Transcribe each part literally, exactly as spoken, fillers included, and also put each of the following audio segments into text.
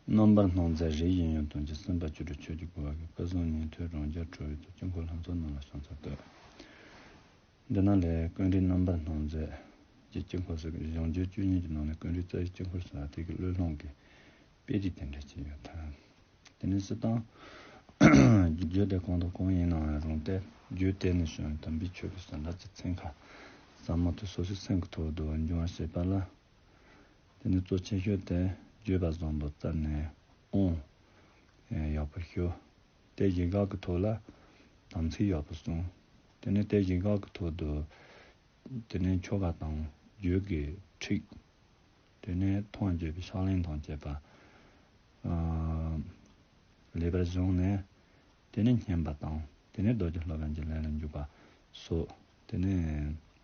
རྣམ་པར་སྣང་མཛད་རིགས་དབྱེ་ཡོན་ཏན་གྱི་གསུམ་པ་བཅུ་དྲུག་ཆོས་ཀྱི་གོ་བ་གི་སྐུ་གསུང་ཉན་ཐོས་རང་རྒྱལ་ཁྲོ་བོའི་ཚུལ་དཀྱིལ་འཁོར་ལྷ་ཚོགས་རྣམས་ལ་ཕྱག་འཚལ་བསྟོད། འདི་ནང་ལས་ཀུན་རིག་རྣམ་པར་སྣང་མཛད་ཀྱི་དཀྱིལ་འཁོར་ཟེར་གི་བཞེངས་བརྒྱུད་བཅུ་གཉིས་ཀྱི་ནང་ནས་ཀུན་རིག་རྩ་བའི་དཀྱིལ་འཁོར་ཟེར་བ་དེ་གི་བློས་སློང་གི་དཔེ་རིས་དེ་འདྲ་ཅིག་ཡོད་ད། དེ་ནས་སྤྱིར་བཏང་རྒྱུད་སྡེ་གང་དང་གང་ཡིན་ནའང་རུང་སྟེ། རྒྱུད་དེ་ནས་བྱུང་བའི་དམ་པའི་ཆོས་ཀྱི་ཟླ་ལྟར་གྱི་ཚན་ཁ་ཟབ་མོ་དེ་སོ་སོའི་སེམས་ཀྱི་ཐོག་ཏུ་འབྱུང་བར་བྱེད་པ་ལ། དེ་ནས་གཙོ་ཆེ་ཤོས་དེ་བརྗོད་པ་བཟང་པོ་བཙལ་ནས་དབང་ཡག་པོ་ཞུ། དེ་བཞིན་གང་གི་ཐོག་ལ་དམ་ཚིག་ཡག་པོ་སྲུང་། དེ་ནས་དེ་བཞིན་གང་གི་ཐོག་ཏུ་དེ་ནས་ཆོ་ག་དང་རྒྱུད་ཀྱི་ཁྲིད། དེ་ནས་མཐོང་བརྗོད་པའི་ཕྱག་ལེན་དང་བཅས་པ། ཨ། ལེགས་པར་བཟུང་ནས། དེ་ནས་བསྙེན་པ་དང་། དེ་ནས་རྡོ་རྗེ་སློབ་དཔོན་གྱི་ལས་ལ་འཇུག་པ་སོགས། དེ་ནས་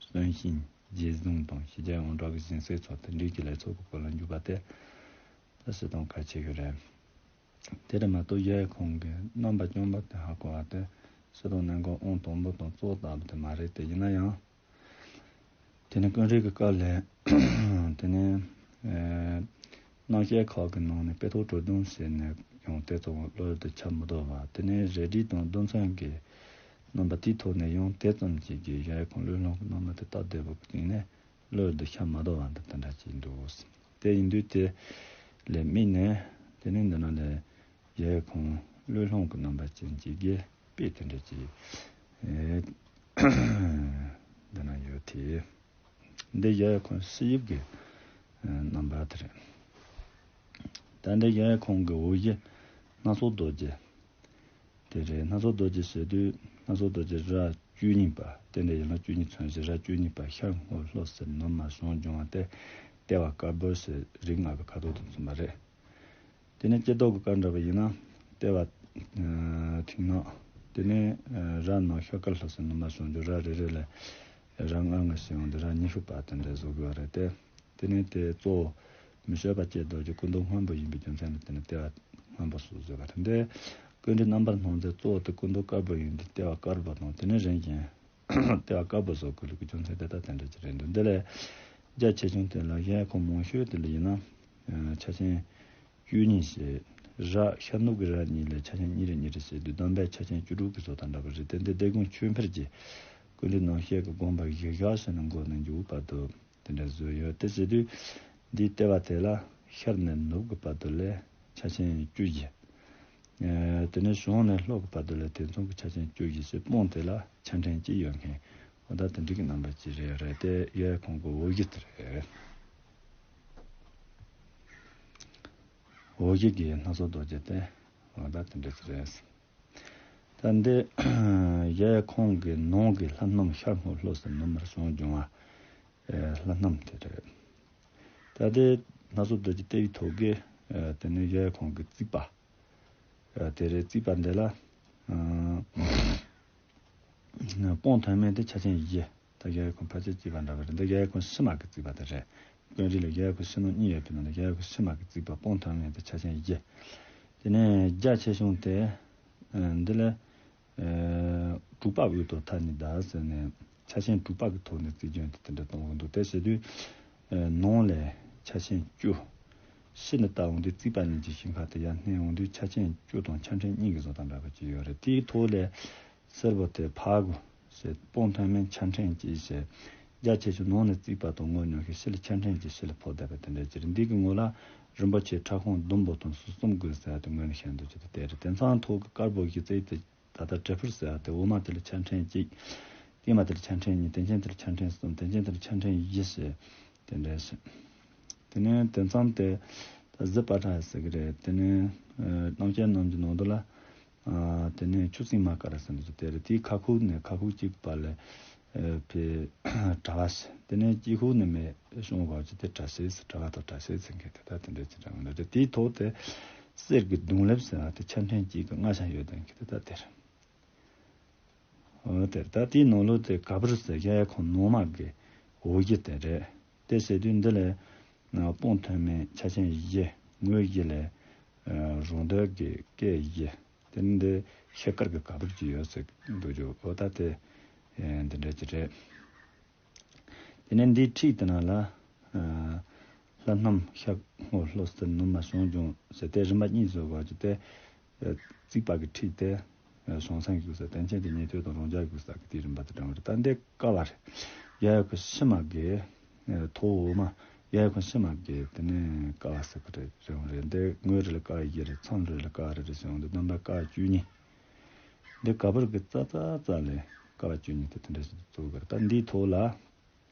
གསོན་གཤིན་རྗེས་བཟུང་དང་ཞི་རྒྱས་དབང་དྲག་གི་སྦྱིན་སྲེག་སོགས་དེ་འདྲའི་གི་ལས་ཚོགས་ཀྱི་སྐོར་ལ་འཇུག་པ་དེ་ད་སྤྱིར་བཏང་གལ་ཆེ་གི་རེད། དེ་རེད་མ་གཏོགས་གཞལ་ཡས་ཁང་གི་རྣམ་པ་བཅོམ་པ་དེ་ཧ་གོ་བ་དེ་སྤྱིར་བཏང་གནད་འགག་ཨང་དང་པོ་དང་གཙོ་བོ་ལྟ་བུ་དེ་མ་རེད་དེ། ཡིན་ན་ཡང་། དེ་ནི་ཀུན་རིག་གི་སྐབས་ལས། དེ་ནི་ཨེ་རྣམ་བཤད་ཁག་གི་ནང་ནས་དཔེ་ཐོག་དྲུག་བདུན་ཟེར་ནས་ཡང་དེ་ཚོ་བློ་དུ་ཆ་མི་འདོར་བ། དེ་ནི་རས་བྲིས་དང་རྡུལ་ཚོན་གྱི་རྣམ་པ་དེའི་ཐོག་ནས་ཡང་དེ་ཙམ་གྱིས་ཀྱི་གཞལ་ཡས་ཁང་བློས་བསླངས་ཀྱི་རྣམ་པ་དེ་སྟབས་བདེ་པོ་གི་སྟེང་ནས་བློ་དུ་ཆ་མ་འདོར་བ་འདི་དེ་འདྲ་ཅིག་འདུག། དེ་ཡིན་དུས་དེ་ལས་དམིགས་ནས་དེ་ནི་འདི་ནང་ལས། གཞལ་ཡས་ཁང་བློས་བསླངས་ཀྱི་རྣམ་པ་ཅན་གྱི་དགེ་དཔེ་དེ་འདྲ་ཅིག་ཨེ་འདི་ན་ཡོད་དེ། འདི་གཞལ་ཡས་ཁང་ཕྱི་དབྱིབས་ཀྱི་རྣམ་པ་དེ་རེད། ད་འདི་གཞལ་ཡས་ཁང་གི་འོག་གཞི་སྣ་ཚོགས་རྡོ་རྗེ་དེ་རེད། སྣ་ཚོགས་རྡོ་རྗེ་ཟེར་དུས་སྣ་ཚོགས་རྡོ་རྗེ་ར་བཅུ་གཉིས་པ་དེ་འདྲ་ཡིན་ལ། བཅུ་གཉིས་མཚོན་བྱེད་ར་བཅུ་གཉིས་པ་ཤར་སྔོ་ལྷོ་སེར་ནུབ་དམར་བྱང་ལྗང་བ་སྟེ། ལྟེ་བ་དཀར་པོ་ཟེར་རིགས་ལྔ་གི་ཁ་དོག་དང་མཚུངས་པ་རེད། དེ་ནས་སྐྱེ་མདོག་གི་སྐར་འདྲ་བ་ཡིན་ན་ལྟེ་བ་མཐིང་ནག་དེ་ནས་ར་ནག་ཤོག་དཀར་ལྷོ་སེར་ནུབ་དམར་བྱང་ལྗང་། ར་རེ་རེ་ལ་ར་ལྔ་ལྔ་ཞིག་ཡོང་དུས་ར་ཉི་ཤུ་པ་དེ་འདྲ་བཟོ་དགོས་པ་རེད་དེ། དེ་ནས་དེ་གཙོ་བོ་མི་བསྐྱོད་པ་སྐྱེ་མདོག་གི་སྐུ་མདོག་སྔོན་པོ་ཡིན་པའི་རྒྱུ་མཚན་ལ་བརྟེན་ནས་ལྟེ་བ་སྔོན་པོ་སོགས་བཟོས་པ་རེད། འདི་ཀུན་རིག་རྣམ་པར་སྣང་མཛད་གཙོ་བོ་དེ་སྐུ་མདོག་དཀར་པོ་ཡིན་དུས་ལྟེ་བ་དཀར་པོ་དང་། དེ་ནས་རིམ་བཞིན། ལྟེ་བ་དཀར་པོ་བཟོ་དགོས་ལུགས་ཀྱི་རྒྱུ་མཚན་དེ་ལྟ་དེ་འདྲ་ཅིག་རེད་འདུག། འདི་ལས་རྒྱ་ཆེ་ཆུང་དེ་ལ་གཞལ་ཡས་ཁང་མང་ཤོས་དེ་ལ་ཡིན་ན་ཆ་ཆེན་བཅུ་གཉིས་ཞེས། ར་ཤར་ནུབ་ཀྱི་ར་གཉིས་ལས་ཆ་ཆེན་གཉིས་རེ་གཉིས་རེ་བྱས་དུས་བསྡོམས་པས་ཆ་ཆེན་བཅུ་དྲུག་གི་བཟོ་ལྟ་འདྲ་པོ་རེད་དེ། འདི་སྡེ་དགོན་ཆོས་འཕེལ་གྱི་ཀུན་རིག་རྣམ་བཤད་ཀྱི་དགོངས་པ་བཞི་བཞག་ཟེར་ནས་འགོ་ནས་མཇུག་བར་དུ་དེ་འདྲ་བཟོས་ཡོད། དེ་བྱས་དུས་འདིའི་ལྟེ་བ་དེ་ལ་ཤར་ནས་ནུབ་ཀྱི་བར་དུ་ལས་ཆ་ཆེན་བཅུ་བཞི། ཨེ། དེ་ནས་བྱང་ནས་ལྷོ་གི་བར་དུ་ལ་དེ་མཚུངས་ཀྱི་ཆ་ཆེན་བཅུ་བཞི་ཞེས་སྤུངས་དེ་ལ་ཆ་འཕྲེང་གཅིག་ཡོད་མཁན། འོ་ད་དེ་འདྲ་གི་རྣམ་པ་ཅིག་རེད་རེད་དེ། གཞལ་ཡས་ཁང་གི་འོག་གཞི་དེ་རེད། འོག་གཞི་གི་སྣ་ཚོགས་རྡོ་རྗེ་དེ་འོ་ད་དེ་འདྲ་ཅིག་རེད། ད་འདི་གཞལ་ཡས་ཁང་གི་ནང་གི་ལྷ་སྣམ་ཤར་སྔོ་ལྷོ་སེར་ནུབ་དམར་བྱང་ལྗང་བ། ཨེ། ལྷ་སྣམ་དེ་རེད། ད་དེ་སྣ་ཚོགས་རྡོ་རྗེ་ལྟེ་བའི་ཐོག་གི། ཨེ། དེ་ནས་གཞལ་ཡས་ཁང་གི་རྩིག་པ། ཨེ། དེ་རེད། རྩིག་པ་འདི་ལ། ཨ། སྤུངས་མཐོན་དམན་དེ་ཆ་ཆེན་བཞི། ད་གཞལ་ཡས་ཁང་ཕལ་ཆེར་གཅིག་པ་འདྲ་བ་རེད། འདི་གཞལ་ཡས་ཁང་ཕྱི་མ་གི་རྩིག་པ་དེ་རེད། དཀོན་རིགས་ལ་གཞལ་ཡས་ཁང་ཕྱི་ནང་གཉིས་ཡོད་པའི་ནང་ནས་གཞལ་ཡས་ཁང་ཕྱི་མ་གི་རྩིག་པ་སྤུངས་མཐོན་དམན་དེ་ཆ་ཆེན་བཞི། དེ་ནས་རྒྱ་ཆེ་ཆུང་དེ། ཨ། འདི་ལ། ཨེ། དྲུག་པ་དབུས་དང་མཐའ་གཉིས་བརྡལ་ཟེར་ནས་ཆ་ཆེན་དྲུག་པ་གི་ཐོག་ནས་རྩིས་རྒྱན་དེ་དེ་འདྲ་གཏོང་གི་འདུག། དེ་བྱེད་དུས། ཨེ། ནང་ལས་ཆ་ཆེན་བཅུ། ཕྱི་ནས་བལྟ་འོང་དུས་རྩིག་པ་གཉིས་ཀྱི་ཤིང་ཁ་དེ་ཡར་མནན་འོང་དུས་ཆ་ཆེན་བཅུ་དང་ཆ་འཕྲེང་གཉིས་ཀྱི་བཟོ་ལྟ་འདྲ་པོ་ཅིག་ཡོད་རེད། དེའི་ཐོག་ལས་སེར་པོ་དེ་ཕར་དགུ་ཞེས་སྤུངས་མཐོན་དམན་ཆ་འཕྲེང་གཅིག་ཞེས། རྒྱ་ཆེ་ཆུང་ནང་ནས་རྩིག་པ་དང་ངོས་སྙོམས་ཤིང་ཕྱི་ལ་ཆ་འཕྲེང་གཅིག་ཕྱི་ལ་ཕོ་བསྡད་པ་དེ་འདྲ་ཅིག་རེད། འདི་གི་ངོས་ལ་རིན་པོ་ཆེ་ཕྲ་ཁང་ཟླུམ་པོ་དང་ཟུར་གསུམ་དགོས་ཟེར་ཏེ་ངོས་ནས་བཤད་འདུག་ཅེས་དེ་རེད། དེང་སང་ཐོག་གི་དཀར་པོ་གཞི་རྩའི་དེ། ད་ལྟ་བྲེ་ཕུར་ཟེར་བ་དེ་འོག་མ་དེ་ལ་ཆ་འཕྲེང་གཅིག། སྟེང་མ་དེ་ལ་ཆ་འཕྲེང་གཉིས། དེ་མཁན་དེ་ལ་ཆ་འཕྲེང་གསུམ། དེ་མཁན་དེ་ལ་ཆ་འཕྲེང་བཞི་ཞེས་དེ་འདྲ་ཞིག། དེ་ནས་དེང་སང་དེ་ད་གཟི་པ་ཏྲ་ཟེར་གི་རེད། དེ་ནས་ཨ་རྣམ་བཤད་རྣམས་ཀྱི་ནང་དུ་ལ་ཨ་དེ་ནས་ཆུ་སྲིན་མ་ཀ་ར་ཟེར་འདུག་ཟེར། དེ་རེད། དེའི་ཁ་ཁུག་ནས་ཁ་ཁུག་གཅིག་པ་ལས་ཨ་ཕའི་གྲྭ་པ་ཞིག། དེ་ནས་དཀྱིལ་ཁུག་ནས་མེ་ཤོང་བར་གྱི་དེ་གྲྭ་ཤེས་ཟེར། གྲྭ་པ་དང་གྲྭ་ཤེས་ཟེར་མཁན་དེ་ད་དེ་འདྲ་ཅིག་རང་ལ་རེད། དེའི་ཐོག་དེ་གསེར་གྱི་གདུང་ལེབ་ཟེར་བ་དེ་ཆ་འཕྲེང་གཅིག་གི་ལྔ་ཆ་ཡོད་མཁན་དེ་ད་དེ་རེད། འོ་དེ་ད་དེའི་ནང་ལོགས་དེ་ག་བུར་ཟེར་གཞལ་ཡས་ཁང་ནང་མ་གི་འོག་གཞི་དེ་རེད། དེ་ཟེར་དུས་འདི་ལས་སྤུངས་མཐོན་དམན་ཆ་ཆེན་བཞི། ངོས་བཞི་ལས་རང་འདོད་ཀྱི་སྐད་བཞི། དེ་ནི་འདི་ཤེལ་དཀར་གྱི་ག་བུར་གྱི་ཡོད་ཟེར་འདུག་རྒྱུ། འོ་ད་དེ་འདི་འདྲ་ཅིག་རེད། དེ་ནས་འདིའི་འཁྲིས་དེ་ན་ལ། ཨ། ལྷ་སྣམ་ཤར་སྔོ་ལྷོ་སེར་ནུབ་དམར་བྱང་ལྗང་ཟེར་ཏེ་རིམ་པ་གཉིས་སུ་བགོས་ཀྱི་དེ། རྩིག་པ་གི་འཁྲིས་དེ། བྱང་སེམས་ཀྱི་ས་དན་ཅན་གྱི་ཉན་ཐོས་དང་རང་རྒྱལ་གྱི་ས་གི་དེའི་རིམ་པ་དེ་དྲངས་པ་རེད། ད་འདི་ཀ་བ་རེད། ཡ་ཡ་ཁོ་ཕྱི་མ་གི་ཐོ་འོ་མ། ཡ་ཡ་ཁོ་ཕྱི་མ་གི་དེ་ནས་ཀ་བ་ཟེར་གི་རེད། རེད་འོང་རེད། འདི་ངོས་རེ་ལ་ཀ་བ་བཞི་རེད། མཚམས་རེ་ལ་ཀ་བ་རེ་རེ་ཟེར་འོང་། འདི་བསྡོམས་པ་ཀ་བ་བཅུ་གཉིས། འདི་ག་བུར་གི་རྩ་རྩ་རྩ་ལས་ཀ་བ་བཅུ་གཉིས་དེ་དེ་འདྲ་ཞིག་བཙུགས་གི་རེད། ད་འདིའི་ཐོག་ལ།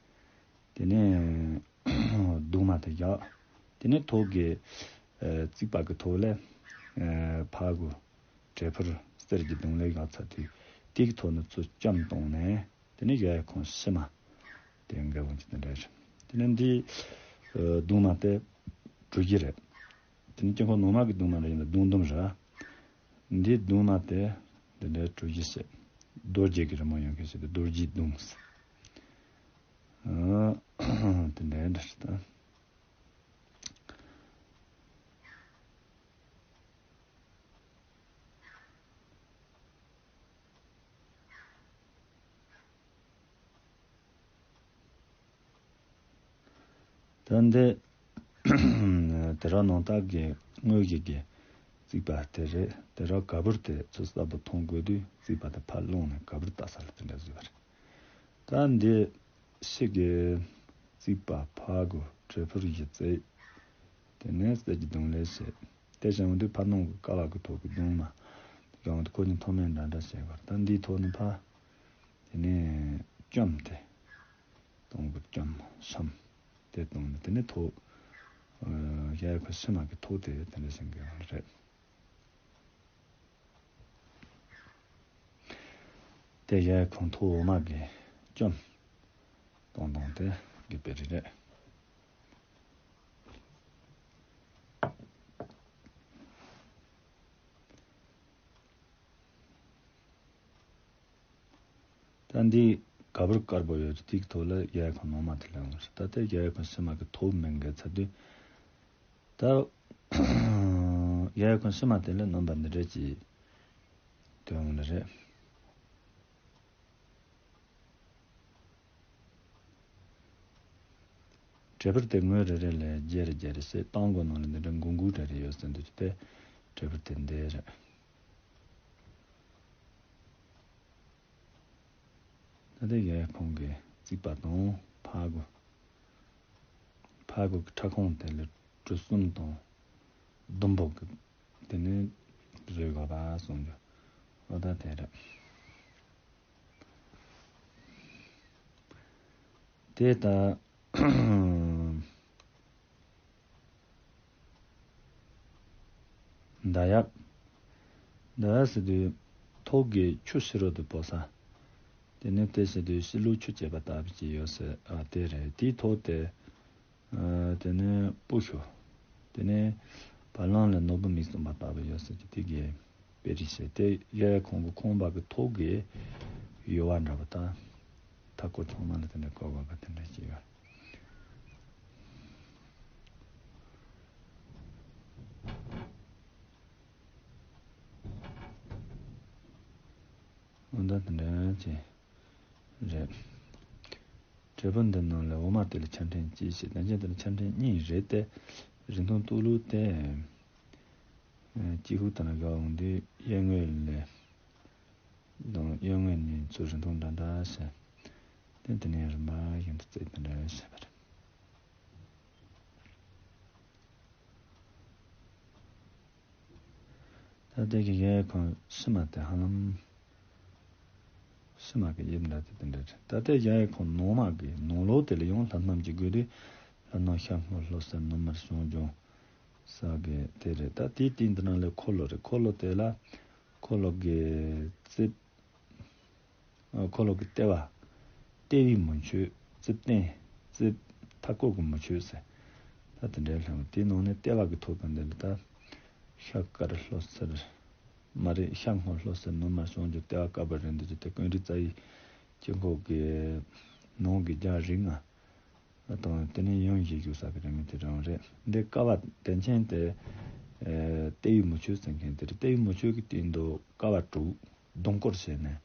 དེ་ནས་གདུང་མ་དེ་བཞག་དེ་ནས་ཐོག་གི་རྩིག་པ་གི་ཐོག་ལ་ཕ་གུ་བྲེ་ཕུར་གསེར་གྱི་གདུང་ལས་བཞག་ཚར་དུས། དེ་གི་ཐོག་ནས་ཚུར་ལྕམ་བཏང་ནས། དེ་ནས་ཡ་ཡ་ཁོང་ཕྱི་མ་དེ་འགལ་བ་ཅིག་དེ་འདྲ་རེད། དེ་ནས་འདི་གདུང་མ་དེ་གྲུ་བཞི་རེད། དེ་ནས་དཀྱིལ་འཁོར་ནང་མ་གི་གདུང་མ་རེད། ཡིན་ན་གདུང་བསྡོམས་རེད། འདི་གདུང་མ་དེ་འདི་འདྲའི་གྲུ་བཞི་བྱས། རྡོ་རྗེ་གི་རི་མོ་ཡོང་མཁན་ཞིག་དེ་རྡོ་རྗེའི་གདུང་ཟེར། ཨ། དེ་འདྲའི་འདྲ་ཞིག་དང་། ད་འདི་དེ་ར་ནང་རྟགས་ཀྱི་དངོས་གཞི་གི་རྩིག་པ་དེ་རེད། དེ་ར་ག་བུར་དེ་ཚོ་གསལ་པོ་མཐོང་དགོས་དུས་རྩིག་པ་དེ་ཕར་བླངས་ནས་ག་བུར་ལྟ་ས་ལ་དེ་འདྲ་བཟོས་པ་རེད། ད་འདི་ཕྱི་གི་རྩིག་པ་ཕ་གུ་བྲེ་ཕུར་བཞི་བརྩེགས། དེ་ནས་གསེར་གྱི་གདུང་ལས་བྱས། དེ་བྱུང་དུས་ཕ་ནང་གི་ཀ་བ་གི་ཐོག་གི་གདུང་མ་ཡོང་དུས་ཁོ་གཉིས་མཐོ་དམན་འདྲ་འདྲ་བྱས་པར། ད་འདིའི་ཐོག་ནས་ཕ། དེ་ནས་ལྕམ་དེ། སྟོང་གི་ལྕམ་ཤམ་དེ་བཏང་ནས། དེ་ནས་ཐོག་ཡ་ཡ་ཁོ་ཕྱི་མ་གི་ཐོག་དེ་དེ་འདྲ་ཞིག་གི་རེད། དེ་ཡ་ཡ་ཁོང་ཐོག་འོ་མ་གི་ལྕམ་སྟོང་སྟོང་དེ་གི་དཔེ་རེད། ད་འདི་ག་བུར་དཀར་པོ་ཡོད་ཅིག་དེའི་ཐོག་ལ་ཡ་ཡ་ཁོང་ནང་མ་དེ་ལ་ཡོང་ཞིག་ད་ལྟའི་ཡ་ཡ་ཁོང་ཕྱི་མ་གི་ཐོག་མེད་འགལ་ཚར་དུས། ད་ཡ་ཡ་ཁོང་ཕྱི་མ་དེ་ལ་རྣམ་པ་འདི་འདྲ་ཅིག་སྟོན་འོང་ནི་རེད། བྲེ་ཕུར་དེ་ངོས་རེ་རེ་ལ་བརྒྱད་རེ་བརྒྱད་རེ་བྱས། སྟེང་སྒོ་ནང་ལ་འདི་འདྲ་འགུལ་འགུལ་རེ་རེ་ཡོད་ཟེར་འདུག་དེ་བྲེ་ཕུར་དེ་འདི་རེད། ད་ལྟ་ཡ་ཡ་ཁོང་གི་རྩིག་པ་དང་ཕ་གུ། ཕ་གུ་གི་ཁྲ་ཁོང་དེ་ལ་གྲུ་གསུམ་དང་ཟླུམ་པོ་གི་དེ་ནས་བཟོས་དགོས་པ་གསུངས་རྒྱུ། ཨོ་ད་དེ་རེད། དེ་ལྟ། མདའ་ཡབ། མདའ་ཡབ་ཟེར་དུས་ཐོག་གི་ཆུ་ཕྱི་རོལ་དུ་བོར་ས། དེ་ནས་དེ་ཟེར་དུས་ཕྱི་ལུགས་ཆུ་བཅད་པ་ལྟ་བུ་ཅིག་ཡོད་ཟེར། ཨ་དེ་རེད། དེའི་ཐོག་དེ། ཨ་དེ་ནས་སྤུ་ཞོ། དེ་ནས་བ་ལང་ལ་ནོར་བུ་མིག་གསུམ་པ་ལྟ་བུ་ཡོད་ཟེར་གྱི་དེ་གའི་དཔེ་རིས་བྱས། དེ་ཡ་ཡ་ཁོང་གི་ཁང་པ་གི་ཐོག་གི་ཡོལ་བ་འདྲ་བ་དང་། མཐའ་སྐོར་ཚང་མ་ལ་དེ་འདྲ་བཀོད་དགོས་པ་དེ་འདྲ་ཞིག་ཡོད། འོ་ད་དེ་འདྲ་ཅིག་རེད། བྲེ་ཕུར་འདི་ནང་ལ་འོ་མ་དེ་ལ་ཆ་ཕྲན་གཅིག་བྱས། དན་ཅན་དེ་ལ་ཆ་ཕྲན་གཉིས་རེད་དེ། རིང་ཐུང་སྟོད་ལུགས་དེ། ཨ་ཅི་ཧུ་དང་ལ་དགའ་འོང་དུས་གཡས་ངོས་ལས་དང་གཡོན་ངོས་ནས་ཚུར་རིང་ཐུང་འདྲ་འདྲ་བྱས། དེ་དེ་ནས་རིམ་པ་བཞིན་དུ་བརྩེགས་དེ་འདྲ་བྱས་པ་རེད། ད་ལྟའི་གི་གཡས་ཁོང་ཕྱི་མ་དེ་ཧ་ལམ། ཕྱི་མ་གི་དབྱིབས་འདྲ་དེ་དེ་འདྲ་རེད། ད་ལྟའི་གཡས་ཁོང་ནང་མ་གི་ནང་ལོགས་དེ་ལ་ཡང་ལྷ་སྣམ་གྱི་དགོས་དུས། ལྷ་སྣམ་ཤར་སྔོ་ལྷོ་སེར་ནུབ་དམར་བྱང་ལྗང་ས་གི་དེ་རེད། ད་དེའི་སྟེང་དེ་ནང་ལ་འཁོར་ལོ་རེད། འཁོར་ལོ་དེ་ལ་འཁོར་ལོ་གི་རྩིབས། འཁོར་ལོ་གི་ལྟེ་བ། ལྟེ་བའི་མུ་ཁྱུད། རྩིབས་སྟེང་། རྩིབས་མཐའ་སྐོར་གྱི་མུ་ཁྱུད་ཟེར། ད་དེ་འདྲའི་ལྷན། དེའི་ནང་ནས་ལྟེ་བ་གི་ཐོག་དང་འདི་ལ་ད། ཤར་དཀར་ལྷོ་སེར། མ་རེད། ཤར་སྔོ་ལྷོ་སེར་ནུབ་དམར་བྱང་ལྗང་། ལྟེ་བ་དཀར་པོ་རེད། འདི་ཅི་སྟེ་ཀུན་རིག་རྩ་བའི་དཀྱིལ་འཁོར་གྱི་ནང་གི་རྒྱ་རིགས་ལྔ། དང་དེ་ནས་ཡང་བཞི་བཞུགས་ས་གི་རེད། མི་དེ་རང་རེད། འདི་ཀ་བ་དན་ཅན་དེ། ཨེ་ལྟེ་བའི་མུ་ཁྱུད་ཟེར་མཁན་དེ་རེད། ལྟེ་བའི་མུ་ཁྱུད་ཀྱི་སྟེང་དུ་ཀ་བ་དྲུག་བརྡུང་སྐོར་བྱས་ནས་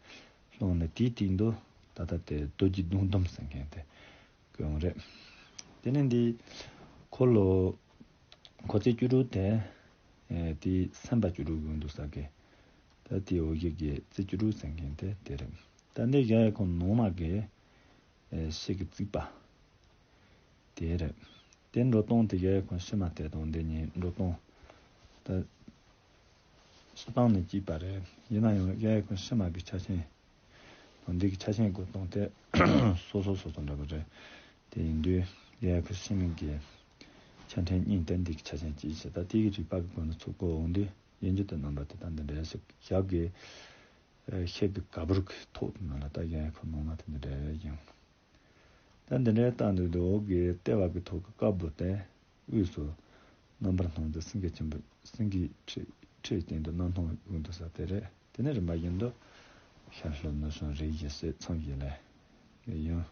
ལྷུང་ནས། དེའི་སྟེང་དུ་ད་ལྟ་དེ་རྡོ་རྗེ་བརྡུང་བསྡམས་ཟེར་མཁན་དེ་གི་ཡོང་རེད། དེ་ནས་འདི་ ཁོ་ལོ་ཁོ་ཚེས་བཅུ་དྲུག་དེ། ཨེ་དེ་སེམས་པ་བཅུ་དྲུག་ཡོང་འདུག་ས་གི། ད་དེ་འོ་བརྒྱལ་གི་ཚེས་བཅུ་དྲུག་ཟེར་མཁན་དེ་དེ་རེད། ད་འདི་གཞལ་ཡས་ཁང་ནང་མ་གི་ཨེ་ཕྱི་གི་རྩིག་པ་དེ་རེད། དེ་འགྲོ་སྟངས་དེ་གཞལ་ཡས་ཁང་ཕྱི་མ་དེ་དང་འདི་གཉིས་འགྲོ་སྟངས་ད་སྤྱིར་བཏང་ནས་གཅིག་པ་རེད། ཡིན་ན་ཡང་གཞལ་ཡས་ཁང་ཕྱི་མ་གི་ཆ་ཤས་དང་འདི་གི་ཆ་ཤས་བགོ་སྟངས་དེ་སོ་སོ་སོ་སོ་འདྲ་པོ་རེད། དེ་ཡིན་དུས་གཞལ་ཡས་ཁང་ཕྱི་མ་གི་ཆ་ཕྲན་གཉིས་དེ་འདི་གི་ཆ་ཤས་གཅིག་བྱས། ད་དེ་གི་རིགས་པ་གི་སྒོ་ནས་ཚུར་བགོ་འོང་དུས་ཡིན་རྒྱུ་དེ་རྣམ་པ་དེ་ད་འདི་འདྲ་ཞིག་ཞབས་ཀྱི་ཤེལ་གྱི་ག་བུར་གྱི་ཐོག་དེ་ནང་ལ་ད་གཞལ་ཡས་ཁང་ནང་མ་དེ་འདི་འདྲ་ཡིན། ད་འདི་འདྲའི་རྟགས་འདི་འདུག་གི་ལྟེ་བ་གི་ཐོག་གི་དཀར་པོ་དེ་དབུས་སུ་རྣམ་པར་སྣང་མཛད་སེང་གེ་ཆེན་པོ་སེང་གེའི་ཁྲི་ཁྲིའི་སྟེང་དུ་རྣམ་སྣང་ཡོང་དུ་ས་དེ་རེད། དེ་ནས་རིམ་པ་བཞིན་དུ་ཤར་ལྷོ་ནུབ་བྱང་རིགས་བཞི་ཟེར་མཚམས་བཞི་ལས་ཡང་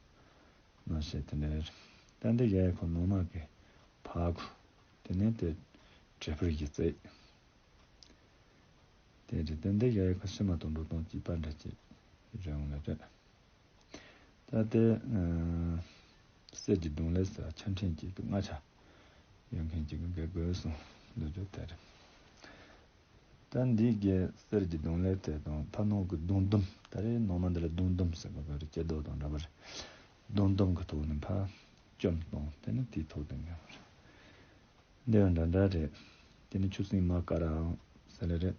སྣང་བྱེད་དེ་འདྲ་རེད། ད་འདི་གཞལ་ཡས་ཁང་ནང་མ་གི་ཕར་གུ་དེ་ནས་དེ་བྲེ་ཕུར་བཞི་བརྩེགས། དེ་རེད། དེ་འདི་གཞལ་ཡས་ཁང་ཕྱི་མ་དང་འགྲོ་སྟངས་གཅིག་པ་འདྲ་གཅིག་རེད་འོང་ལ་རེད། ད་དེ་གསེར་གྱི་གདུང་ལས་ཟེར་ཆ་ཕྲན་གཅིག་གི་ལྔ་ཆ་ཡོད་མཁན་གཅིག་གི་འགལ་དགོས་གསུངས་འདུག་རྒྱུ་དེ་རེད། ད་འདི་གའི་གསེར་གྱི་གདུང་ལས་དེ་དང་ཕ་ནང་གི་གདུང་ཟླུམ་ད་རེས་ནང་མ་འདི་ལ་གདུང་ཟླུམ་ཟེར་བ་ག་རེ་སྐྱེ་རྡོ་དང་འདྲ་བ་རེད། གདུང་ཟླུམ་གི་ཐོག་ནས་ཕར་བཅོམ་བཏང་དེ་ནི་དེའི་ཐོག་ཏུ་ཉལ་བ་རེད། འདི་ཡང་འདྲ་འདྲ་རེད། དེ་ནི་ཆུ་སྲིན་མ་ཀ་རའང་ཟེར་ལེ་རེད།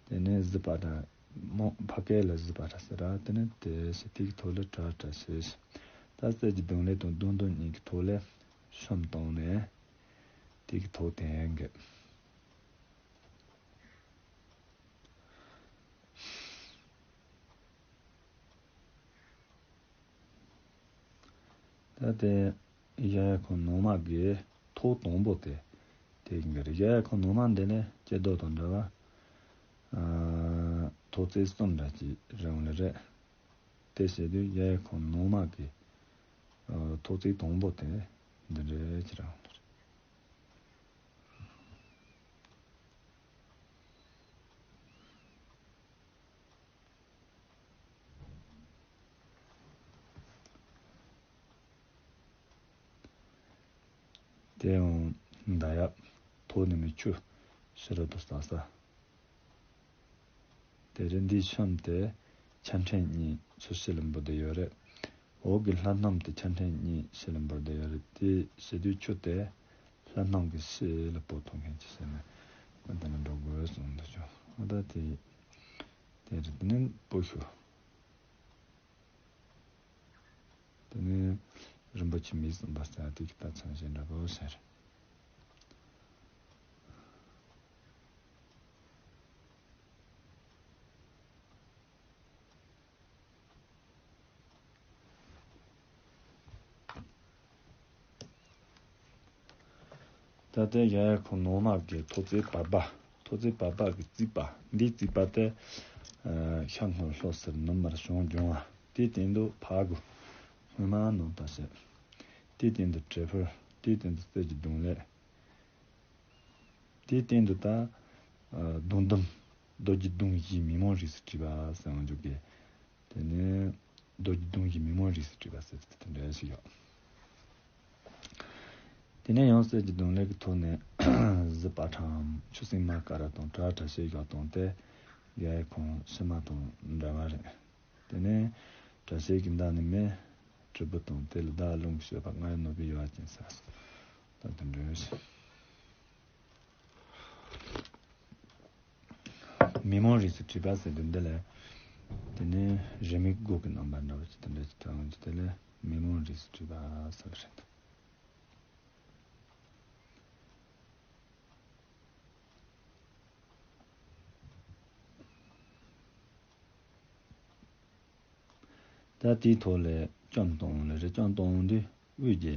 དེ་ནི་གཟི་པ་ཏྲ་མོ་ཕ་སྐད་ལ་གཟི་པ་ཏྲ་ཟེར་ར། དེ་ནི་དེ་ཞི་ཏིག་ཐོག་ལ་ཏྲ་ཏྲ་ཞེས། ད་གསེར་གྱི་གདུང་ལས་དང་གདུང་ཟླུམ་གཉིས་ཀྱི་ཐོག་ལས་བཅོམ་བཏང་ནས་དེ་གི་ཐོག་དེ་འགེབས། ད་དེ་གཞལ་ཡས་ཁང་ནང་མ་གི་ཐོག་དང་པོ་དེ་དེ་ཡིན་གྱི་རེད། གཞལ་ཡས་ཁང་ནང་མ་འདི་ནི་སྐྱེ་རྡོ་དང་འདྲ་བ་ཐོག་བརྩེགས་གསུམ་འདྲ་ཅིག་རེད་འོང་ལེ་རེད། དེ་བྱེད་དུས་གཞལ་ཡས་ཁང་ནང་མ་གི་ཐོག་བརྩེགས་དང་པོ་དེ་འདི་འདྲ་ཅིག་རེད་འོང་ལེ་རེད། དེ་ཡང་མདའ་ཡབ་ཐོག་ནས་མི་ཆུ་ཕྱི་རོལ་དུ་ཟགས་ས། དེ་རིང་འདིའི་ཤམ་དེ་ཆ་ཕྲན་གཉིས་ཆུ་ཕྱི་ལ་འབུད་དེ་ཡོད་རེད། འོག་གི་ལྷ་སྣམ་དེ་ཆ་ཕྲན་གཉིས་ཕྱི་ལ་འབུད་དེ་ཡོད་རེད། དེ་བྱེད་དུས་ཆུ་དེ་ལྷ་སྣམ་གྱི་ཕྱི་ལ་སྤོ་ཐུབ་མཁན་ཅིག་བྱས་ནས་ང་དེ་ནས་འགྲོ་དགོས་གསུངས་འདུག་ཅོ། ཨ་ད་དེ་དེ་རེད། དེ་ནས་སྤོ་ཤོག་དེ་ནས་རིན་པོ་ཆེ་མི་གསུམ་པ་རྩ་དེ་གི་ད་མཚན་གཞི་འདྲ་པོ་ཟེར། ད་ལྟའི་གཞལ་ཡས་ཁང་ནང་མ་གི་ཐོག་བརྩེགས་བར་པ། ཐོག་བརྩེགས་བར་པ་གི་རྩིག་པ། འདིའི་རྩིག་པ་དེ་ཤར་སྔོན་ལྷོ་སེར་ནུབ་དམར་བྱང་ལྗང་བ། དེའི་སྟེང་དུ་ཕར་གུ་སྔོན་མ་ནང་ལྟར་བྱས། དེའི་སྟེང་དུ་བྲེ་ཕུར། དེའི་སྟེང་དུ་གསེར་གྱི་གདུང་ལས། དེའི་སྟེང་དུ་ད་གདུང་ཟླུམ། རྡོ་རྗེ་གདུང་བཞིའི་མི་མང་རིས་སུ་བྲིས་པ་ཟེར་འོང་འཇུག་གི། དེ་ནས་རྡོ་རྗེ་གདུང་བཞིའི་མི་མང་རིས་སུ་བྲིས་པ་ཟེར་དེ་འདྲ་ཞིག་ཡོད། དེ་ནས་ཡང་གསེར་གྱི་གདུང་ལས་ཀྱི་ཐོག་ནས་གཟི་པ་ཁྲའམ་ཆུ་སྲིན་མ་ཀ་ར་དང་ཏྲ་ཏྲ་ཞེས་བཞག་སྟངས་དེ་གཞལ་ཡས་ཁང་ཕྱི་མ་དང་འདྲ་བ་རེད། དེ་ནས་དྲ་ཤེལ་གྱི་མདའ་ནི་མེ། དྲིལ་བུ་དང་དེ་ལ་བརྡ་རླུང་གི་སྤྱོད་པ་ལྔ་ཡི་ནོར་བུའི་ཡོལ་བ་ཅན་ཟེར། ད་དེ་འདྲ་ཞིག་མི་མང་རིས་སུ་བྲིས་པ་ཟེར་དུས་འདི་ལས། དེ་ནས་རེ་མིག་སྒོ་གི་རྣམ་པ་འདྲ་བ་ཅིག་དེ་འདྲ་ཅིག་ཐོན་འོང་གི། དེ་ལས་མི་མང་རིས་སུ་བྲིས་པ་ཟེར་བ་རེད། ད་དེའི་ཐོག་ལས་བཅོམ་གཏོང་ལ་རེ། བཅོམ་གཏོང་དུས་དབུས་ཀྱི་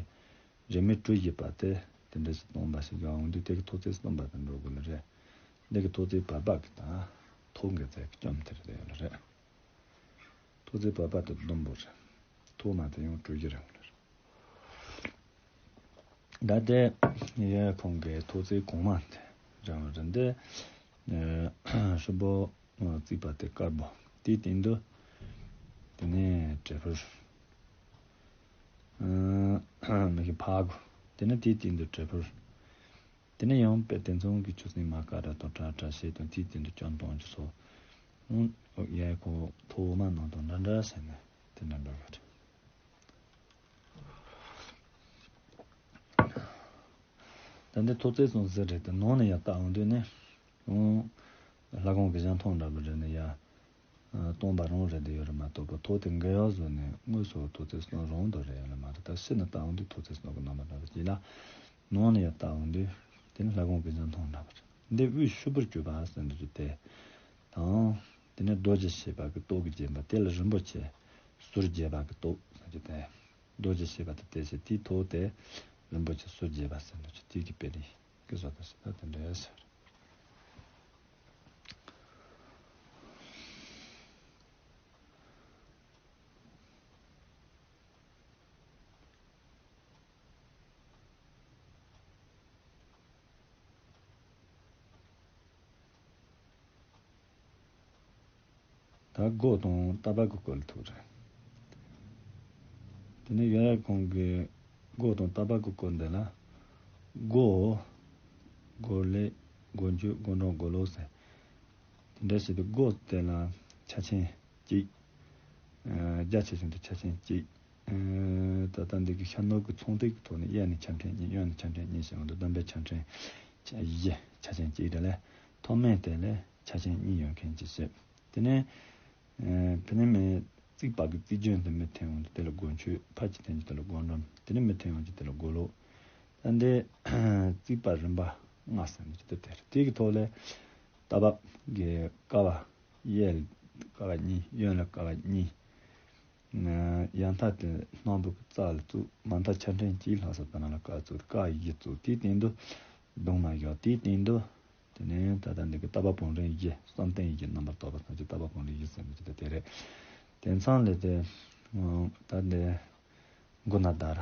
རེ་མིག་གྲུ་བཞི་པ་དེ་དེ་འདྲ་ཞིག་སྟོང་པ་ཞིག་ཡོང་དུས་དེ་གི་ཐོག་བརྩེགས་གསུམ་པ་དེ་འགྲོ་དགོས་ལ་རེད། འདི་གི་ཐོག་བརྩེགས་བར་པ་གི་དང་ཐོག་གི་རྩེ་གི་བཅོམ་དེ་རེད་ཡོད་ལ་རེད། ཐོག་བརྩེགས་བར་པ་དེ་ཟླུམ་པོ་རེད། ཐོག་མ་དེ་ཡང་གྲུ་བཞི་རེད་ལ་རེད། ད་ལྟའི་གཞལ་ཡས་ཁང་གི་ཐོག་བརྩེགས་གོང་མ་དེ་རང་རེད་འདི། ཨ་ཧྲིལ་པོ་རྩིག་པ་དེ་དཀར་པོ། དེའི་སྟེང་དུ་དེ་ནས་བྲེ་ཕུར། ཨ་མི་གི་ཕར་གུ། དེ་ནས་དེའི་སྟེང་དུ་དྲིལ་བུར། དེ་ནས་ཡང་དཔེ་དེ་མཚུངས་ཀྱི་ཆུ་སྲིན་མ་ཀ་ར་དང་ཏྲ་ཏྲ་ཞེས་དང་དེའི་སྟེང་དུ་སྐྱོན་སྤོང་རྒྱུ་སོགས། ཡ་ཁོ་ཐོག་མ་ནང་དང་འདྲ་འདྲ་ཟེར་ནས་དེ་འདྲ་འགྲོ་གི་རེད། ད་འདི་ཐོག་བརྩེགས་གསུམ་ཟེར་རེད་དེ་ནང་ནས་ཡར་བལྟ་འོང་དུས་ནི། ཨོ། ལྷ་ཁང་གི་གཞན་མཐོང་འདྲ་པོ་རེད་ནི་ཡ། སྟོང་པ་རང་རེད་དེ་ཡོད་རེད་མ་གཏོགས་པ་ཐོག་དེ་འགལ་བ་བཟོས་ནས་དངོས་སུ་ཐོག་བརྩེགས་གསུམ་རང་དུ་རེད་ཡོད་ལ་མ་རེད། ད་ཕྱི་ནས་བལྟ་འོང་དུས་ཐོག་བརྩེགས་གསུམ་གྱི་རྣམ་པ་འདྲ་པོ་ཅིག་ལ། ནང་ནས་ཡར་བལྟ་འོང་དུས་དེ་ནི་ལྷ་ཁང་གི་གཞན་མཐོང་འདྲ་པོ་རེད། འདི་དབུས་ཕྱུག་པོར་གྱུར་པ་ཟེར་འདུག་ཅིག་དེ། དང་། དེ་ནས་རྡོ་རྗེ་ཞེས་པ་གི་སྟོད་ཀྱི་བརྒྱན་པ་དེ་ལ་རིན་པོ་ཆེ་ཟུར་བརྒྱད་པ་གི་སྟོད་ཟེར་གྱི་དེ། རྡོ་རྗེ་ཞེས་པ་དེ་དེ་ཟེར་དེའི་ཐོག་དེ་རིན་པོ་ཆེ་ཟུར་བརྒྱད་པ་ཟེར་འདུག་ཅིག་དེ་གི་དཔེ་རིས་ཀྱི་བཟོ་ལྟ་ཞིག་ད་དེ་འདྲ་ཟེར། ད་སྒོ་དང་ལྟ་བ་གི་སྐོར་ལ་ཐུག་རེད། དེ་ནས་ཡོ་ཡ་ཁོང་གི་སྒོ་དང་ལྟ་བ་གི་སྐོར་འདི་ལ། སྒོ། སྒོ་ལས། སྒོ་མཆོད། སྒོ་འགྲམ། སྒོ་ལོགས་ཟེར། དེ་འདྲ་བྱས་ཏེ་སྒོ་དེ་ལ་ཆ་ཆེན་གཅིག་ཨ། རྒྱ་ཆེ་ཆུང་དུ་ཆ་ཆེན་གཅིག་ཨ། ད་ལྟ་འདི་གི་ཤར་ནུབ་ཀྱི་ཚོང་སྟེགས་ཀྱི་ཐོག་ནས་གཡས་ནས་ཆ་ཕྲན་གཉིས། གཡོན་ནས་ཆ་ཕྲན་གཉིས་ཟེར་བ་འདུག་བསྡོམས་པས་ཆ་ཕྲན་བཞི། ཆ་ཆེན་གཅིག་རེད་ལ། མཐོ་དམན་དེ་ལས་ཆ་ཆེན་གཉིས་ཡོད་མཁན་གྱི་ཞིག་དེ་ནས་ཨ། དེ་ནས་མི་རྩིག་པ་གི་རྩིག་ལྗོན་དུ་མི་འཐེན་ཡོང་རྒྱུ་དེ་ལ་སྒོ་མཆོད། ཕར་གྱི་འཐེན་རྒྱུ་དེ་ལ་སྒོ་འགྲམ། དེ་ནས་མི་འཐེན་ཡོང་རྒྱུ་དེ་ལ་སྒོ་ལོགས། ད་འདི་རྩིག་པ་རིམ་པ་ལྔ་ཟེར་ནས་ཅི་ལྟར་དེ་རེད། དེ་གི་ཐོག་ལས་རྟ་བབས་ཀྱི་ཀ་བ། གཡས་ལ་ཀ་བ་གཉིས། གཡོན་ལ་ཀ་བ་གཉིས། ཡང་མཐའ་དེ་སྣམ་བུ་གི་རྩ་ལ་བཙུགས། མ་མཐའ་ཆ་ཕྲན་གཅིག་ལྷག་ས་དེ་ནང་ལ་ཀ་བཙུགས། ཀ་བཞི་བཙུགས། དེའི་སྟེང་དུ་གདུང་མ་བཞག་དེའི་སྟེང་དུ་དེ་ནས་ད་ལྟ་འདི་གི་རྟ་བབས་བང་རིམ་བཞི། བསམ་གཏན་བཞི། རྣམ་པར་དག་པ་ཐམས་ཅད་རྟ་བབས་བང་རིམ་བཞི་ཟེར་ནས་ཅི་ལྟར་དེ་རེད། དེ་མཚམས་ལས་དེ་ད་འདི་མགོ་ན་ད་ར།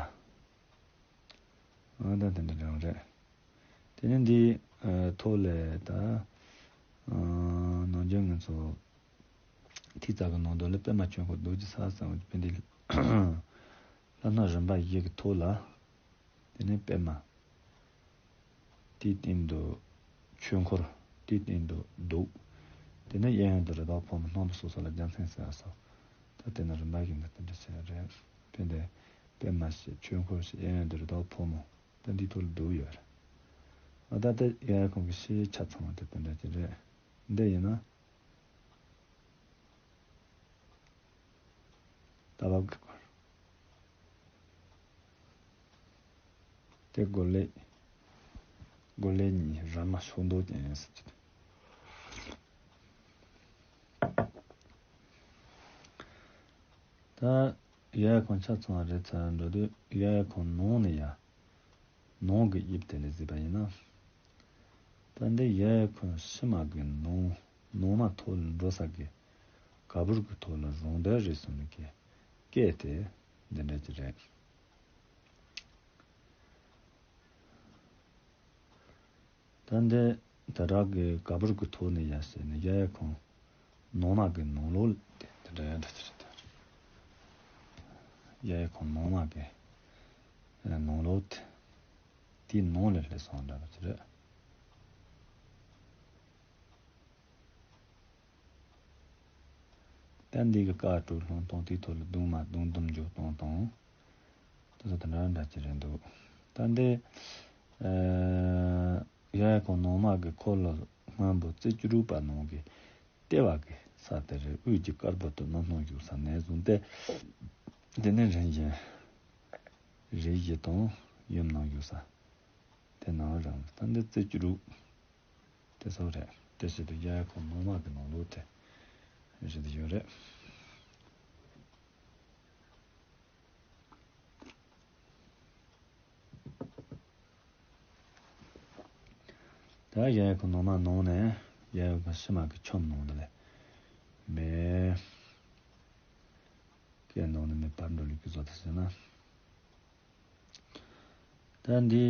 ཨ། ད་དེ་འདྲ་རང་རེད། དེ་ནས་འདི་ཨ། ཐོག་ལས་ད་ཨ། ནམ་རྒྱུན་ང་ཚོ་ཐིག་རྩ་གི་ནང་དོན་ལ་པད་མ་ཆོས་འཁོར་རྡོ་རྗེ་ས་ཟེར་བ་དཔེ་འདི་ལྷ་སྣ་རིམ་པ་བཞི་གི་ཐོག་ལ། དེ་ནས་པད་མ། དེའི་སྟེང་དུ་ཆོས་འཁོར། དེའི་སྟེང་དུ་གདུགས། དེ་ནས་གཡས་གཡོན་དུ་རི་དྭགས་ཕོ་མོ། སྣམ་བུ་སོ་སོ་ལ་རྒྱལ་མཚན་ཟེར་བ་སོགས། ད་དེ་ནི་རིམ་པ་བཞིན་དུ་དེ་འདྲ་བྱས་རེད། དཔེ་འདི་པད་མ་ཞེས། ཆོས་འཁོར་ཞེས། གཡས་གཡོན་དུ་རི་དྭགས་ཕོ་མོ། ད་འདིའི་ཐོག་ལ་གདུགས་ཡོད་རེད། ཨ། ད་ལྟ་ཡ་ཡ་ཁོང་གི་ཤེས་ཆ་ཚང་བ་དེ་དེ་འདྲ་ཅིག་རེད། འདི་ཡིན་ན། རྟ་བབས་ཀྱི་སྐོར། དེ་སྒོ་ལས། སྒོ་ལས་གཉིས། ར་མ་ཕྱོགས་མདོག་ཅན་ཡིན་ཟེར་གྱི་འདུག་ད་ཡ་ཡ་ཁོང་ཆ་ཚང་བ་རེད་ཚར་འགྲོ་དུས་ཡ་ཡ་ཁོང་ནང་ནས་ཡ། ནང་གི་དབྱིབས་དེ་ལས་གཟིགས་པ་ཡིན་ན། ད་འདི་ཡ་ཡ་ཁོང་ཕྱི་མ་གི་ནང་། ནང་མ་ཐོག་ལ་འགྲོ་ས་གི་ག་བུར་གི་ཐོག་ལ་རང་འདོད་རེད་གསུངས་ནས་གི་སྐད་དེ་འདི་འདྲ་ཅིག་རེད། ད་འདི་ད་དྲག་གི་ག་བུར་གི་ཐོག་ནས་ཡ་ཟེར་ནས་ཡ་ཡ་ཁོང་ནང་མ་གི་ནང་ལོགས་དེ་འདི་འདྲ་ཡ་འདྲ་ཅིག་རེད། ཡ་ཡ་ཁོང་ནང་མ་གི་ནང་ལོགས་དེ། དེའི་ནང་ལ་སླེབས་སོང་འདྲ་པོ་ཅིག་རེད། ད་འདི་གི་ཀ་དྲུག་སློང་སྟངས། དེའི་ཐོག་ལ་གདུང་མ་གདུང་འདུམ་འཇོག་སྟངས་དང་། དེ་ཚོ་དེ་འདྲ་འདྲ་ཅིག་རེད་འདུག་ད་འདི་ཨ། ཡ་ཡ་ཁོང་ནང་མ་གི་འཁོར་ལོ་སྔོན་པོ་རྩེ་བཅུ་དྲུག་པ་ནང་གི་ལྟེ་བ་གི་ས་དེ་རེད། དབུས་ཀྱི་དཀར་པོ་དུ་མ་སྣང་བཞུགས་ས་ནས་བཟུང་སྟེ། དེ་ནས་རིམ་བཞིན་རི་བཞི་དང་ཡུམ་སྣང་བཞུགས་ས་དེ་ནང་རང་རེད། ད་འདི་རྩེ་བཅུ་དྲུག་དེ་ཚོ་རེད། དེ་བཞིན་དུ་ཡ་ཡ་ཁོང་ནང་མ་གི་ནང་ལོགས་དེ་བཞིན་དུ་ཡོད་རེད། ད་ཡ་ཡ་ཁོང་ནང་མ་ནང་ནས་ཡ་ཡ་ཁོང་ཕྱི་མ་གི་ཁྱོམ་ནང་དེ་ལས་མེ་སྐད་ནང་ནས་མེ་འབར་འགྲོ་ལུགས་ཀྱི་བཟོ་ལྟ་ཟེར་ན། ད་འདི་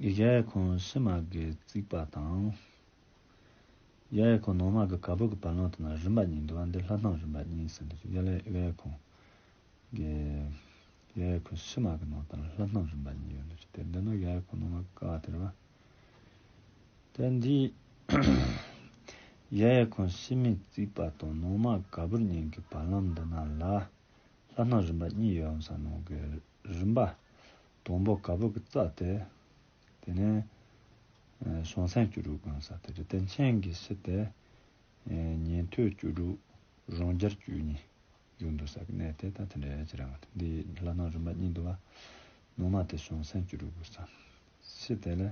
ཡ་ཡ་ཁོང་ཕྱི་མ་གི་རྩིག་པ་དང་། ཡ་ཡ་ཁོང་ནང་མ་གི་ག་བུར་གི་བར་ལོང་དེ་ན་རིམ་པ་གཉིས་འདུག་པ། འདི་ལྷ་སྣང་རིམ་པ་གཉིས་ཟེར་འདུག་ཡ་ལ་ཡ་ཡ་ཁོང་གི་ ཡ་ཡི་ཁུངས་ཕྱི་མ་གི་ནང་དང་ལྷ་སྣང་རིམ་པ་གཉིས་ཡོད་ནི་རེད་དེ། འདི་ནི་ཡ་ཡི་ཁུངས་ནང་མ་ཀ་བ་དེ་རེད་བ། དེ་འདི་ཡ་ཡི་ཁུངས་ཕྱི་མའི་རྩིས་པ་དང་ནང་མ་ག་བུར་གཉིས་ཀྱི་བར་ལམ་འདི་ན་ལ། ལྷ་སྣང་རིམ་པ་གཉིས་ཡོད་ས་ནང་གི་རིམ་པ། དང་པོ་ག་བུར་གྱི་རྩ་དེ། དེ་ནས་བྱང་སེམས་བཅུ་དྲུག་གི་ས་དེ་རེད་དེ། མཆན་གྱི་ཕྱི་དེ་ཉན་ཐོས་བཅུ་དྲུག་རང་རྒྱལ་བཅུ་གཉིས་ཡོད་འདུག་ས་གི་གནས་དེ་ད་དེ་འདྲ་ཅིག་རང་། འདི་ལྷ་སྣང་རིམ་པ་གཉིས་འདུག་བ། ནང་མ་དེ་བྱང་སེམས་བཅུ་དྲུག་གི་ས། ཕྱི་དེ་ལ།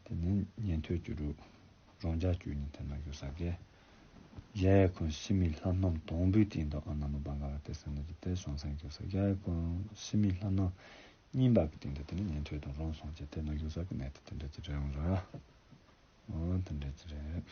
དེ་ནས་ཉན་ཐོས་བཅུ་དྲུག་རང་རྒྱལ་བཅུ་གཉིས་དེ་ནང་ཡོད་ས་གི། ཡ་ཡི་ཁུངས་ཕྱི་མའི་ལྷ་སྣང་དང་པོའི་སྟེང་དུ་ཨ་ན་ནུ་བྷ་ག་བ་སྟེ་ཟེར་ནས་ཀྱི་དེ་བྱང་སེམས་ཀྱི་ས། ཡ་ཡི་ཁུངས་ཕྱི་མའི་ལྷ་སྣང་གཉིས་པ་གི་སྟེང་དུ་དེ་ནས་ཉན་ཐོས་དང་རང་སངས་རྒྱས་དེ་ནང་ཡོད་ས་གི་གནས་དེ་དེ་འདྲ་ཅིག་རེད་འོང་ར། འོ་དེ་འདྲ་ཅིག་རེད།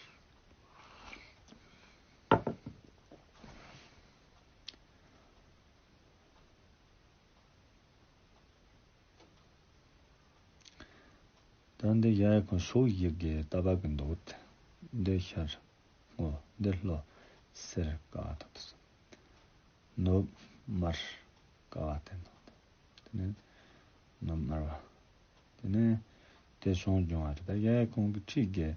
ད་འདི་ཡ་ཡི་ཁུངས་ཕྱོགས་བཞི་གི་རྟ་བབས་ཀྱི་མདོག་འདི་ཤར་སྔོ། འདི་ལྷོ་སེར་ཀ་བ་དང་དུ་སོང་། ནུབ་དམར་ཀ་བ་དེ་དང་དེ་ནས་ནུབ་དམར་བ། དེ་ནས་དེ་བྱང་ལྗང་བ་རེད། ད་ཡ་ཡི་ཁུངས་ཀྱི་འཁྲིས་ཀྱི་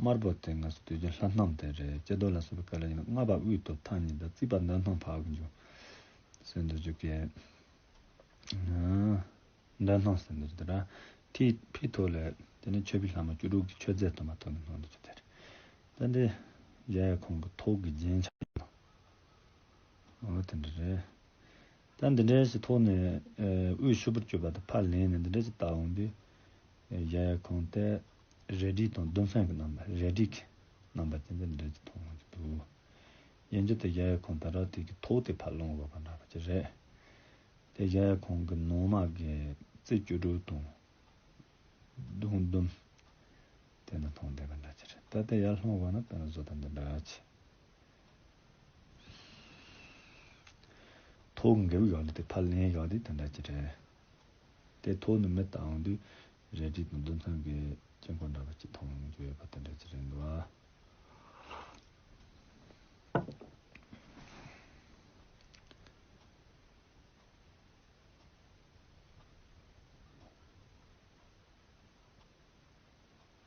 དམར་པོ་དེ་ང་ཚོ་དུས་རྒྱུན་ལྷ་སྣང་དེ་རེད། ཀྱེ་རྡོར་ལ་སོགས་པའི་བཀའ་ལ་ཡིན་ན་ལྔ་པ་དབུས་སྟོབས་མཐའ་གཉིས་དང་རྩིས་པ་མདུན་སྣང་འཕགས་པའི་འཇུག་ཟེར་འདུག་རྒྱུ་གི། མདུན་སྣང་ཟེར་འདུག་རྒྱུ་དེ་ར། ཐིག་ཕི་ཐོག་ལས་དེ་ནས་མཆོད་པའི་ལྷ་མོ་བཅུ་དྲུག་གི་མཆོད་རྫས་དུ་མ་ཐོག་ནས་སྣང་འདུག་རྒྱུ་དེ་རེད། ད་འདི་ཡ་ཡི་ཁུངས་ཀྱི་ཐོག་གི་རྒྱན་ཆ་ཡིན་ནོ། འོ་དེ་འདྲ་རེད། ད་འདི་འདྲའི་ཞིག་ཐོག་ནས་ཨ་དབུས་ཕྱུག་པོར་གྱུར་པ་དེ་ཕར་ལེན་ནས་འདི་འདྲའི་ཞིག་བལྟ་འོང་དུས། ཡ་ཡི་ཁུངས་དེ་རལ་གྲི་དང་ལྡུམ་རྩེ་གི་རྣམ་པ། རལ་གྲི་གི་རྣམ་པ་དེ་འདི་འདྲ་ཞིག་མཐོང་འོང་གི་འདུག་ཡིན་རྒྱུ་དེ་ཡ་ཡི་ཁུངས་ད་ར་དེ་གི་ཐོག་དེ་ཕར་ལོང་དགོས་པ་འདྲ་པོ་ཅིག་རེད། དེ་ཡ་ཡི་ཁུངས་ཀྱི་ནང་མ་གི་རྩེ་བཅུ་དྲུག་དང་། ལྡུམ་ལྡུམ། དེ་ནི་མཐོང་བསྡད་པ་འདྲ་ཅིག་རེད། ད་ལྟ་ཡར་ལྷུང་བ་ན་དཔེར་ན་བཟོ་ལྟ་འདི་འདྲ་ཅིག་ཐོག་འགེབས་ཡོད་ལ་དེ་ཕར་ལེན་ཡོད་དེ་དེ་འདྲ་ཅིག་རེད། དེ་ཐོག་ནས་མི་བཏང་དུས་རལ་གྲི་དང་ལྡུམ་རྩེ་གི་དཀྱིལ་འཁོར་འདྲ་པོ་ཅིག་མཐོང་རྒྱུ་ཡོད་པ་དེ་འདྲ་ཅིག་རེད་འདུག་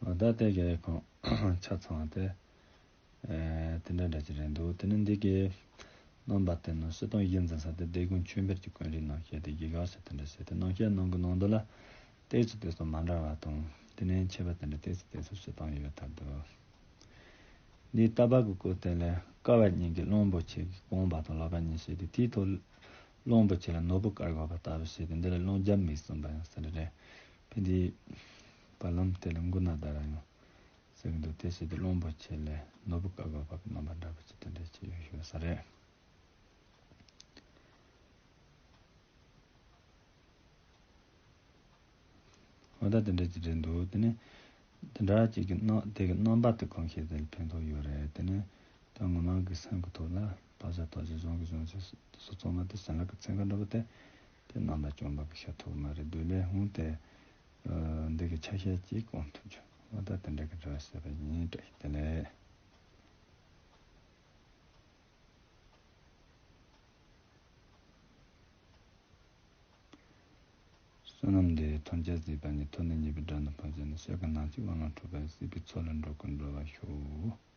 ཨ། ད་ལྟའི་ཡ་ཡི་ཁུངས་ཆ་ཚང་བ་དེ་ཨེ་དེ་འདྲ་འདྲ་ཅིག་རེད་འདུག་དེ་ནི་འདི་གའི་རྣམ་པ་དེ་ནི་སྤྱིར་བཏང་གཞི་འཛིན་ས་དེ་སྡེ་དགོན་ཆོས་འཕེལ་གྱི་ཀུན་རིག་རྣམ་བཤད་དེ་གཞི་ག་ཟེར་དེ་འདྲ་ཟེར་དེ། རྣམ་བཤད་ནང་གི་ནང་དུ་ལ་ཏོག་ཙམ་ཏོག་ཙམ་མ་འདྲ་བ་དང་། དེ་ནས་ཁྱད་པར་དེ་འདྲ་ཏོག་ཙམ་ཏོག་ཙམ་ཞིག་བཏང་ཡོད་ཐལ་འདུག་འདིའི་རྟ་བབས་ཀྱི་སྐོར་དེ་ལས་ཀ་བ་གཉིས་ཀྱི་གླང་པོ་ཆེ་གི་རྐང་པ་དང་ལག་པ་གཉིས་བྱས་ཏེ། དེའི་ཐོག་གླང་པོ་ཆེ་ལ་ནོར་བུ་དཀར་དགོས་པ་ལྟ་བུ་བྱས་ཏེ། འདི་ལ་གླང་རྒྱབ་མི་གསུམ་པ་ཡང་ཟེར་རེད། ཕན་འདི་བར་ལམ་དེ་ལ་མགོ་ན་ད་ར་ཡང་ཟེར་གྱི་འདུག་དེ་བྱས་ཏེ་གླང་པོ་ཆེ་ལས་ནོར་བུ་དཀར་དགོས་པ་གི་རྣམ་པ་འདྲ་པོ་ཅིག་དེ་འདྲ་ཅིག་ཡོད་ཤོད་ས་རེད། འོ་ད་དེ་འདྲ་ཅིག་རེད་འདུག་དེ་ནས་དེ་འདྲ་ཅིག་གི་རྣམ་དེ་གི་རྣམ་པ་དེ་གང་ཤེས་དེ་ལ་ཕན་ཐོགས་ཡོད་རེད། དེ་ནས་ད་ངོ་མ་གི་སེམས་ཀྱི་ཐོག་ལ་བག་ཆགས་དོགས་གཞི་གཞུང་གི་གཞུང་ཆེན་སོགས་ཚང་མ་དེ་བྱིན་རླབས་ཀྱི་ཚན་ཁ་འདྲ་པོ་དེ་དེ་རྣམ་པ་བཅོམ་པ་གི་ཤ་ཐུབ་མ་རེད། དུས་ལས་འོང་སྟེ་འདི་གི་ཆ་ཤས་ཅིག་སྐོང་ཐུབ་བྱུང་། འོ་ད་དེ་འདྲ་གི་འདྲ་བ་བྱས་པ་ཡིན། བཀྲ་ཤིས་བདེ་ལེགས། བསོད་ནམས་འདི་ཡིས་ཐམས་ཅད་གཟིགས་པ་ཉིད། ཐོབ་ནས་ཉེས་པའི་དགྲ་རྣམས་ཕམ་བྱས་ནས། སྲོད་ཀྱི་ནམ་མཁའི་དབང་ལ་འཕྲོད་པ་ཡི། སྲིད་པའི་མཚོ་ལས་འགྲོ་ཀུན་སྒྲོལ་བར་ཤོག།